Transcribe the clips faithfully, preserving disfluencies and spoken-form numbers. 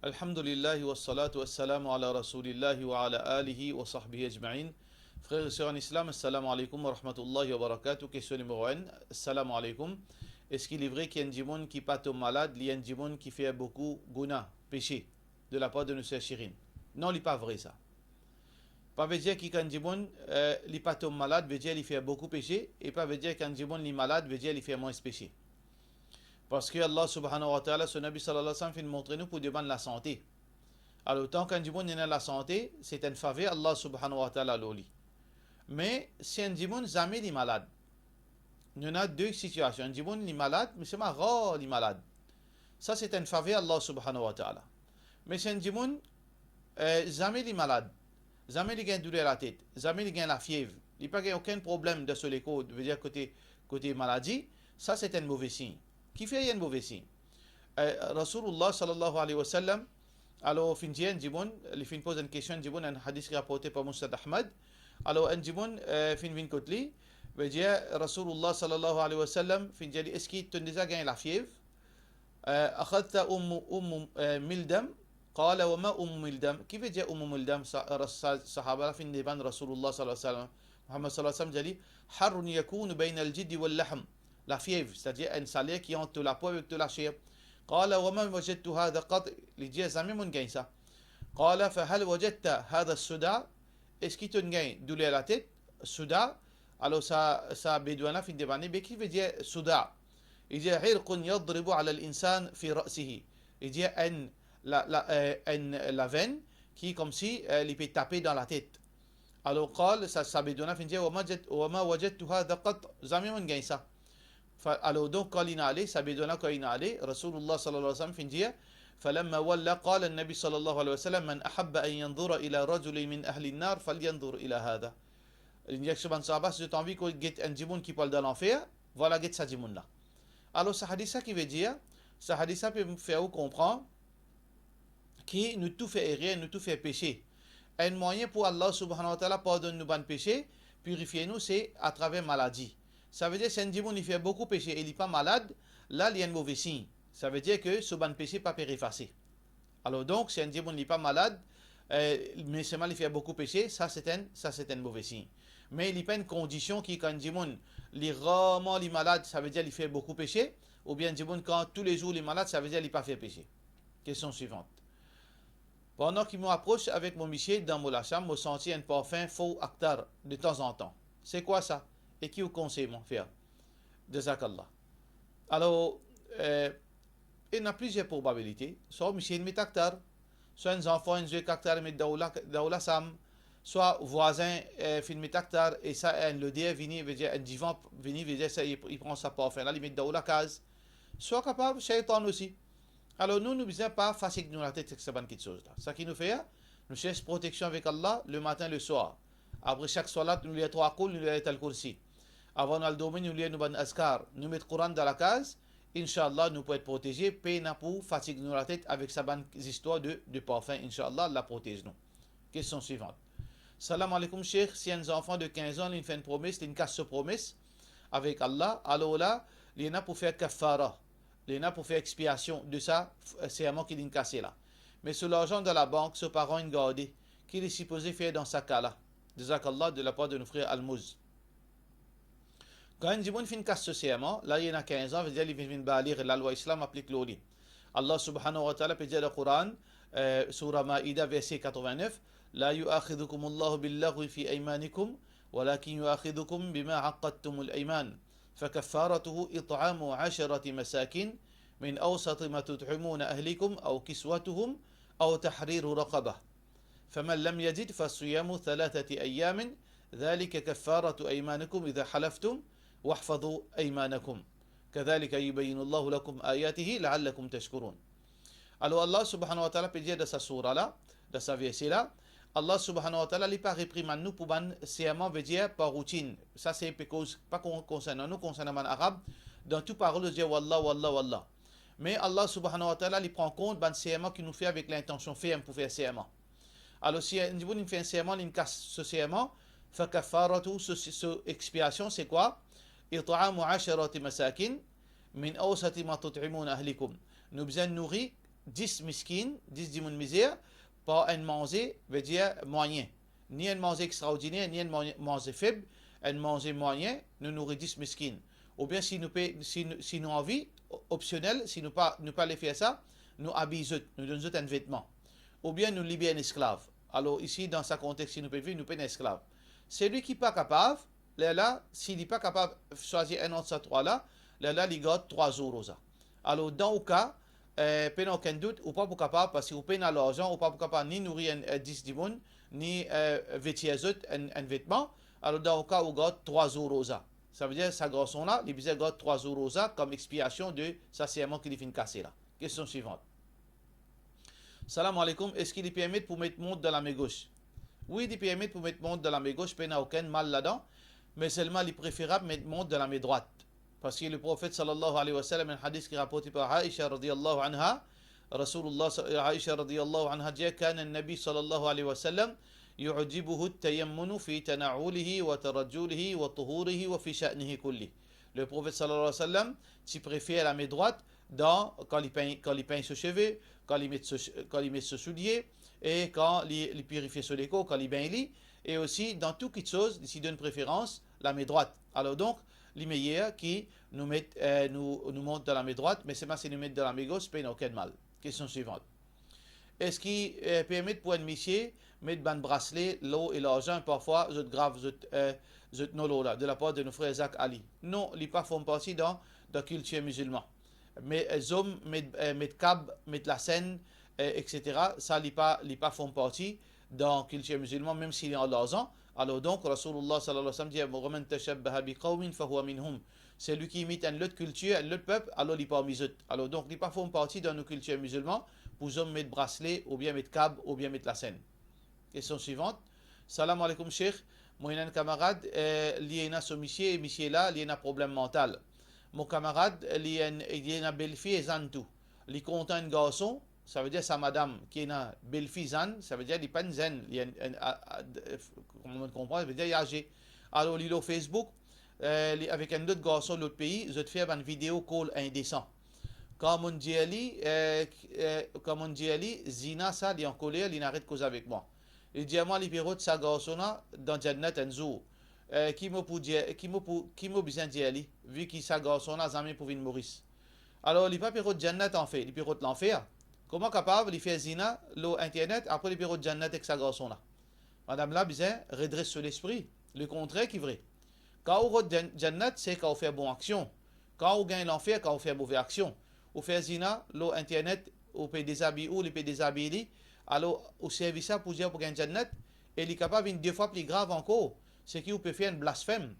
Alhamdulillah, wassalatu wassalamu ala Rasulillahi wa ala alihi wa sahbihi ajma'in. Frères et sœurs en islam, assalamu alaikum wa rahmatullahi wa barakatuh. Question numéro un, assalamu alaikum. Eski li vre ki enn dimoun ki pa tom malad, li enn dimoun ki fer boukou gouna, pese, de lapar de nou ser Shirin? Non, li pa vre sa. Pa ve dir ki kan enn dimoun, eh, li pa tom malad, ve dir li fer boukou pese, e pa ve dir kan enn dimoun li malad, ve dir li fer mwins pese. Parski Allah subhanahu wa ta'ala, so Nabi sallallahu alayhi wa sallam finn montre nou pou demann lasante. Alor, tan ki enn dimoun li ena lasante, se enn faver Allah subhanahu wa ta'ala lor li. Me si enn dimoun zame li malad, nou ena de sitiasion. Enn dimoun li malad, me selman rar li malad. Sa se enn faver Allah subhanahu wa ta'ala. Me si enn dimoun, eh, zame li malad, zame li gagn douler latet, zame li gagn lafiev, li pa gagn okenn problem dan so lekor, ve dir kote, kote maladi, sa se enn move sign. Kifer li enn move sign? Eh, Rasoulullah sallallahu alayhi wa sallam, alor, finn dir enn dimoun, li finn poz enn kestion enn dimoun, enn hadis ki raporte par Musnad Ahmad. Alor, enn dimoun, eh, finn vinn kot li, ve dir Rasoulullah sallallahu alayhi wa sallam finn dir li, eski to'nn deza gagn lafiev? Eh, akhadhta ummu, ummu, eh, mildam? Qala, wa ma ummu mildam? Ki ve dir ummu mildam? Sa, sa, sahaba la finn demann Rasoulullah sallallahu alayhi wa sallam. Muhammad sallallahu alayhi wa sallam dir li, harrun yakunu baynal jildi wal lahm. Lafiev, setadir enn saler ki ant to lapo avek to laser. Qala, wa ma wajadtu hadha qat? Li dir, zame mo'nn gagn sa. Qala, fa hal wajadta hadha suda? Eski to'nn gagn douler latet, suda? Alor sa, sa bedwin la finn demann li, be ki ve dir suda? Li dir, irqun yadribu ala al-insan fi ra'sihi. Li dir enn la, la, eh, enn lavenn ki koumsi, eh, li pe tape dan latet. Alor, qal, sa, sa bedwin la finn dir, wa ma jad-, wa ma wajadtu hadha qat, zame mo'nn gagn sa. Fa-, alor, donk, kan li'nn ale, sa bedwin la, kan li'nn ale, Rasoulullah sallallahu alayhi wa sallam finn dir, falamma walla, qala an-Nabi sallallahu alayhi wa sallam, man ahabba an yanzura ila rajulin min ahli an-nar, falyanzur ila hadha. Li'nn dir so bann sahaba, si zot anvi get enn dimoun ki pou al dan lanfer, vwala, get sa dimoun la. Alor, sa hadis la ki ve dir, sa hadis la pe fer ou konpran ki nou tou fer erer, nou tou fer pese. Enn mwayin pou Allah subhanahu wa ta'ala pardonn nou bann pese, pirifie nou, se atraver maladi. Sa ve dir, si enn dimoun li fer boukou pese e li pa malad, la li enn move sign. Sa ve dir ke so bann pese pa pe efase. Alor donk, si enn dimoun li pa malad, eh, me selman li fer boukou pese, sa se enn, sa se enn move sign. Me li pa enn kondision ki kan enn dimoun li rarman li malad, sa ve dir li fer boukou pese, oubien enn dimoun kan toulezour li malad, sa ve dir li pa fer pese. Kestion swivant. Pandan ki mo apros avek mo misie dan mo lasham, mo santi enn parfin fou aktar de tanzantan. Se kwa sa? E ki ou konsey mwa fer? Jazakallah. Alor, eh, ena plizier probabilite. Swa misie inn met aktar, swa enn zanfan inn zwe aktar, inn met dan ou la, dan ou lasam, swa vwazin, eh, finn met aktar, e sa enn loder vini, ve dir enn divan vini, ve dir sa, li, li pran sa parfin la, li met dan ou lakaz. Swa kapav sheytan osi. Alor nou, nou bizin pa fatig nou latet ek sa bann kiksoz la. Sa ki nou fer, nou sers proteksion avek Allah le matin, le soir. Apre sak swalat, nou lir trwa koul, nou lir Ayatal Kursi. Avan nou al dormi, nou lir nou bann azkar. Nou met Koran dan lakaz, inshallah, nou pou et proteze, pena pou fatig nou latet avek sa bann zistwar de, de parfin, inshallah, Allah protez nou. Kestion swivant. Salam aleykoum, Sheikh. Si enn zanfan de kinz an, li'nn fer enn promes, li'nn kas so promes avek Allah, alor la, li ena pou fer kafara, li ena pou fer expiasion de sa, eh, serman ki li'nn kase la. Me so larzan dan labank, so paran inn garde, ki li sipoze fer dan sa ka la? Jazakallah, de lapar de nou frer Almouz. Kan enn dimoun finn kas so serman, la li ena kinz an, ve dir li finn, finn baligh, lalwa Islam aplik lor li. Allah subhanahu wa ta'ala pe dir dan Koran, eh, Soura Maida, verse katrovin-nef, la yu'akhidhukumullahu billaghwi fi aymanikum, walakin yu'akhidhukum bima aqadtumul ayman. Fakaffaratuhu it'amu asharati masakin min awsati ma tut'imuna ahlikum aw kiswatuhum aw tahriru raqabah. Faman lam yajid fasiyamu thalathati ayyamin, dhalika kaffaratu aymanikum idha halaftum, wahfazu aymanakum. Kadhalika yubayyinullahu lakum ayatihi la'allakum tashkurun. Alor Allah subhanahu wa ta'ala pe dir dan sa soura la, dan sa verse la, Allah subhanahu wa ta'ala li pa reprimann nou pou bann serman, ve dir par routine. Sa se pe koz, pa kon-, konsernan nou, konsernan bann Arab, dan tou parol zot dir wallah, wallah, wallah. Me Allah subhanahu wa ta'ala li pran kont bann serman ki nou fer avek lintansion ferm pou fer serman. Alor si enn dimoun inn fer enn serman, li'nn kas so serman, fakaffaratu, so, so expiasion se kwa? It'amu asharati masakin min awsati ma tut'imuna ahlikum. Nou bizin nouri dis miskin, dis dimoun mizer, par enn manze, vedir mwayin. Ni enn manze extraordiner, ni enn mwayin, manze feb, enn manze mwayin, nou nouri dis miskin. Oubien si nou pe, si nou, si nou anvi, o-, opsionel, si nou pa, nou pa le fer sa, nou abiy zot, nou donn zot enn vetman. Oubien nou liber enn esklav. Alor isi, dan sa kontex, si nou pe viv, nou pena esklav. Selwi ki pa kapav, lerla, si li pa kapav swazir enn ant sa trwa la, lerla li gard trwa zour roza. Alor, dan ou ka, eh, pena okenn dout, ou pa pou kapav, parski ou pena larzan, ou pa pou kapav ni nouri enn, eh, dis dimoun, ni, eh, vetir zot enn, enn vetman. Alor, dan ou ka, ou gard trwa zour roza. Savedir, sa garson la, li bizin gard trwa zour roza kom expiasion de sa serman ki li finn kase la. Kestion swivant. Salam aleykoum, eski li permet pou met mont dan lame gos? Wi, li permet pou met mont dan lame gos, pena okenn mal ladan, me selman li preferab met mont dan lame drwat. Parski le Profet sallallahu alayhi wa sallam, enn hadis ki raporte par Aisha radiyallahu anha, Rasulullah sa-, Aisha radiyallahu anha dir, كان النبي صلى الله عليه وسلم يعجبه التيمن في تنعله وترجله وطهوره وفي شأنه كله. Le Profet sallallahu alayhi wa sallam ti prefer lame drwat dan, kan li pegn, kan li pegn so seve, kan li met so, kan li met so soulie, e kan li, li pirifie so lekor, kan li begn li, e osi dan tou kitsoz, li ti donn preferans lame drwat. Alor donk, li meyer ki nou met, eh, nou, nou mont dan lame drwat, me selman si nou met dan lame gos, pena okenn mal. Kestion swivant. Eski, eh, permet pou enn misie met bann brasle, lor e larzan, parfwa zot grav zot, eh, zot nom lor la, de lapar de nou frer Zak Ali? Non, li pa form parti dan, dan kiltir mizilman. Me, eh, zom met, eh, met kab, met lasenn, eh, et cetera, sa li pa, li pa form parti dan kiltir mizilman, mem si li an larzan. Alor donk, Rasulullah sallallahu alayhi wa sallam dir, ومن تشبه بقوم فهو منهم. Selwi ki imit enn lot kiltir, enn lot pep, alor li parmi zot. Alor donk, li pa form parti dan nou kiltir mizilman pou zom met brasle, oubien met kab, oubien met lasenn. Kestion swivant. Salam aleykoum, Sheikh. Mo ena enn kamarad, eh, li ena so misie, e misie la, li ena problem mantal. Mo kamarad, li enn, li ena belfi e zann tou. Li kontan enn garson, savedir sa madam ki ena belfi zann, savedir li pa enn zenn, li enn, enn, a, a, d-, f-, kouma nou konpran, savedir li aze. Alor li lor Facebook, eh, li avek enn lot garson lot pei, zot fer bann video call indesan. Kan mo'nn dir li, eh, k-, eh, kan mo'nn dir li, zina sa, li ankoler, li'nn aret koz avek mwa. Li dir mwa, li pe rod sa garson la dan Jannat enn zour. Eh, ki mo pou dir, ki mo pou, ki mo bizin dir li, vi ki sa garson la zame pou vinn Moris? Alor, li pa pe rod Jannat anfet, li pe rod lanfer. Kouma kapav li fer zina lor internet, apre li pe rod Jannat ek sa garson la? Madam la bizin redres so lespri. Lekontrer ki vre. Kan ou rod Jan-, Jannat, se kan ou fer bon aksion. Kan ou gagn lanfer, kan ou fer move aksion. Ou fer zina lor internet, ou pe dezabiy ou, li pe dezabiy li, alor ou servi sa pou dir pou gagn Jannat, e li kapav vinn de fwa pli grav ankor, seki ou pe fer enn blasfem.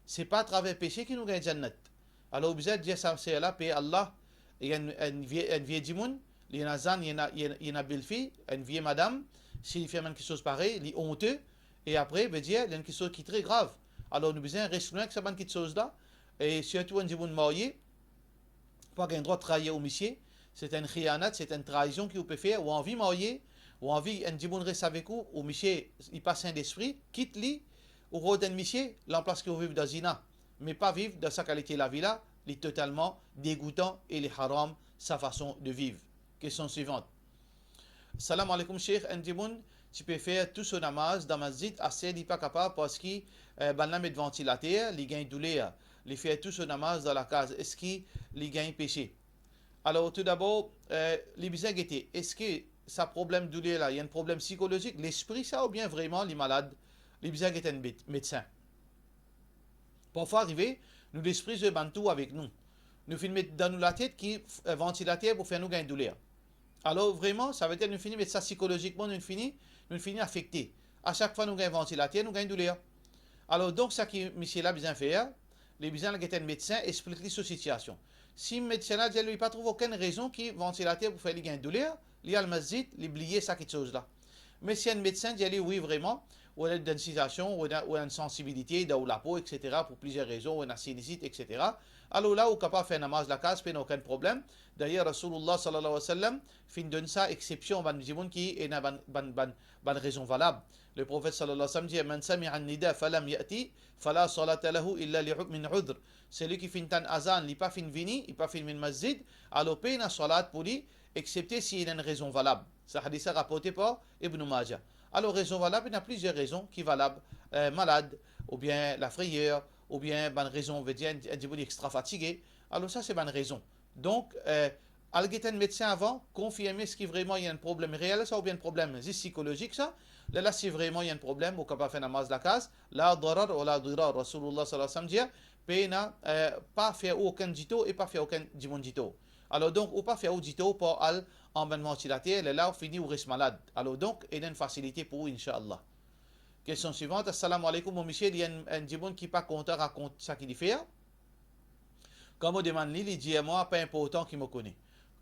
Se pa atraver pese ki nou gagn Jannat. Alor ou bizin dir sa ser la, pe Allah, li enn, enn vie, enn vie dimoun, li ena zann, li ena, li ena, li ena belfi, enn vie madam, si li fer bann kiksoz parey, li onte, e apre, vedir, li enn kiksoz ki tre grav. Alor nou bizin res lwin ek sa bann kiksoz la, e sirtou enn dimoun marye, pa gagn drwa trair ou misie, se enn khiyanat, se enn traizon ki ou pe fer, ou anvi marye, ou anvi enn dimoun res avek ou, ou misie, li pa sin lespri, kit li, ou rod enn misie, lanplas ki ou viv dan zina, me pa viv dan sa kalite lavi la, li totalman degoutan e li haram sa fason de viv. Kestion swivant. Salam aleykoum, Sheikh. Enn dimoun ti pe fer tou so namaz dan masjid, aster li pa kapav parski, eh, bann la met vantilater, li gagn douler. Li fer tou so namaz dan lakaz, eski li gagn pese? Alor, toudabor, eh, li bizin gete, eski sa problem douler la, li enn problem psikolozik, lespri sa, oubien vreman li malad, li bizin get enn met-, medsin? Parfwa arive, nou lespri zwe bann tour avek nou. Nou finn met dan nou latet ki, eh, vantilater pou fer nou gagn douler. Alor, vreman, savedir nou fini met sa psikolozikman, nou fini, nou fini afekte. A sak fwa nou gagn vantilater, nou gagn douler. Alor, donk, sa ki misie la bizin fer, li bizin al get enn medsin, explik li so sitiasion. Si medsin la dir li pa trouv okenn rezon ki vantilater pou fer li gagn douler, li al masjid, li bliye sa kiksoz la. Me si enn medsin dir li, wi, vreman, ou ena enn sitiasion, ou ena, ou ena enn sansibilite dan ou lapo, et cetera, pou plizier rezon, ou ena sinisit, et cetera, alor la, ou kapav fer namaz lakaz, pena okenn problem. Dayer, Rasoulillah, sallallahu alayhi wa sallam, finn donn sa exsepsion, bann dimoun ki ena bann, bann, bann, bann rezon valab. Le Profet, sallallahu alayhi wa sallam, dir, من سمع النداء فلم يأت فلا صلاة له إلا لعذر. Selwi ki finn tann azan, li pa finn vini, li pa finn vinn masjid, alor pena salat pou li, exepte si ena enn rezon valab. Sa hadis la raporte par Ibn Majah. Alor, rezon valab, ena plizier rezon ki valab, eh, malad, oubien lafreyer, oubien bann rezon, vedir enn, enn dimoun extra fatige. Alor, sa se bann rezon. Donk, eh, al get enn medsin avan, konfirme eski vreman ena enn problem reel sa oubien enn problem zis sikolozik sa. Lerla, si vreman ena enn problem, ou kapav fer namaz lakaz, la darar wa la dirar. Rasoulullah sallallahu alayhi wa sallam dir, pena, eh, pa fer ou okenn ditor e pa fer okenn dimoun ditor. Alor donk, ou pa fer ou ditor par al anba enn vantilater, lerla ou fini ou res malad. Alor donk, ena enn fasilite pou ou, inshallah. Kestion swivant, assalamu alaykoum, mo misie, li enn, enn dimoun ki pa kontan rakont seki li fer. Kan mo demann li, li dir mwa, pa inportan ki mo kone.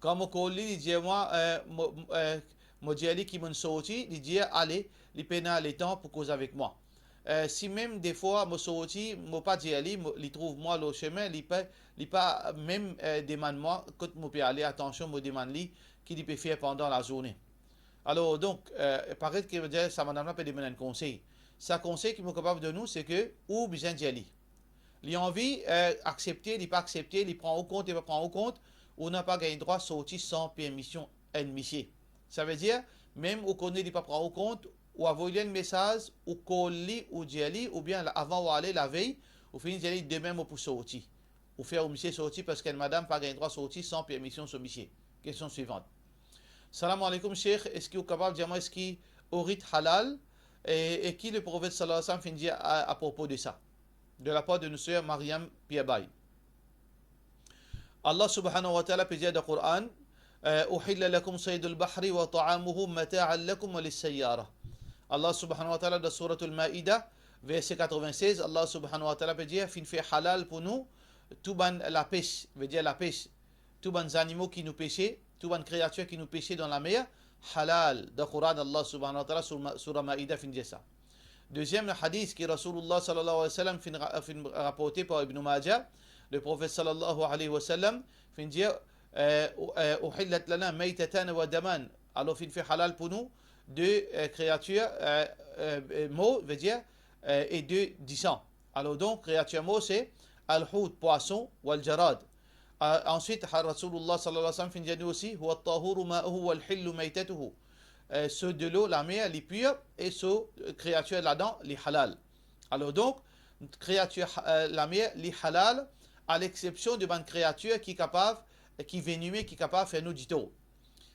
Kan mo kol li, li dir mwa, eh, mo, eh, mo dir li ki monn sorti, li dir ale, li pena letan pou koz avek mwa. Eh, si mem defwa mo sorti, mo pa dir li, mo, li trouv mwa lor sime, li pa, li pa mem, eh, demann mwa kot mo pe ale, atansion, mo demann li ki li pe fer pandan lazourne. Alor donk, eh, paret ki vedir sa madam la pe demann enn konsey. Sa konsey ki mo kapav donn ou, se ke ou bizin dir li. Li anvi, eh, aksepte, li pa aksepte, li pran ou kont, li pa pran ou kont, ou napa gagn drwa sorti san permision enn misie. Savedir, mem ou kone li pa pran ou kont, ou avoy li enn mesaz, ou kol li, ou dir li, oubien la, avan ou ale, lavey, ou fini dir li, demin mo pou sorti. Ou fer ou misie sorti, parski enn madam pa gagn drwa sorti san permision so misie. Kestion swivant. Salam alaykoum, Sheikh, eski ou kapav dir mwa eski ourit halal, e, e ki Leprofet sallallahu alayhi wa sallam finn dir a, apropo de sa? De la par de nou ser Mariam Piabay. Allah subhanahu wa ta'ala pe dir dan Koran, eh, "Uhilla lakum saydul bahri wa ta'amuhu mata'an lakum wa lis-sayyara." Allah subhanahu wa ta'ala dan Suratul Maida, verse quatre-vingt-seize, Allah subhanahu wa ta'ala pe dir, finn fer halal pou nou tou bann lapes, vedir lapes, tou bann zanimo ki nou pese, tou bann kreatir ki nou pese dan lamer, halal. Dan Koran, Allah subhanahu wa ta'ala, Sura Ma-, Sura Maida finn dir sa. Deziem hadis ki Rasoulullah sallallahu alayhi wa sallam finn ra-, finn raporte par Ibn Majah, Leprofet sallallahu alayhi wa sallam finn dir, eh, u-, eh, "Uhillat lana maytatan wa daman." Alor, finn fer halal pou nou de, eh, kreatir, eh, eh, eh, mor, vedir, eh, e de disan. Alor donk, kreatir mor se al-hout, pwason, wal-jarad. Ah, answit, ha, Rasoulullah sallallahu alayhi wa sallam finn dir nou osi, "Huwa at-tahuru ma'uhu wal-hillu maytatuhu." Eh, so delo lamer, li pir, e so, eh, kreatir ladan, li halal. Alor donk, kreatir, eh, lamer, li halal, a lexepsion de bann kreatir ki kapav, ki venime, ki kapav fer nou ditor.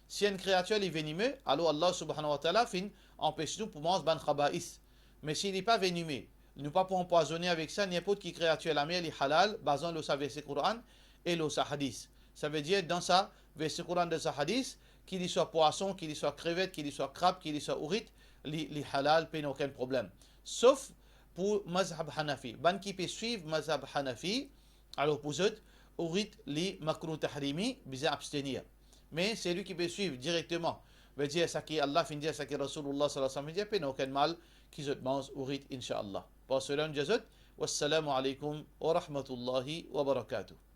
Si enn kreatir li venime, alor Allah subhanahu wa ta'ala finn anpes nou pou manz bann khaba'ith. Me si li pa venime, nou pa pou anpwazone avek sa, ninport ki kreatir lamer, li halal, bazan lor sa verse Koran e lor sa hadis. Savedir, dan sa verse Koran, dan sa hadis, ki li swa pwason, ki li swa krevet, ki li swa krab, ki li swa ourit, li, li halal, pena okenn problem. Sof pou mazhab Hanafi. Bann ki pe swiv mazhab Hanafi, alor pou zot, ourit li makrouh tahrimi, bizin abstenir. Me selwi ki pe swiv direkteman, vedir seki Allah finn dir, seki Rasoulullah sallallahu alayhi wa sallam finn dir, pena okenn mal ki zot manz ourit, inshallah. Par sela, nou dir zot, wassalamu alaykum wa rahmatullahi wa barakatuh.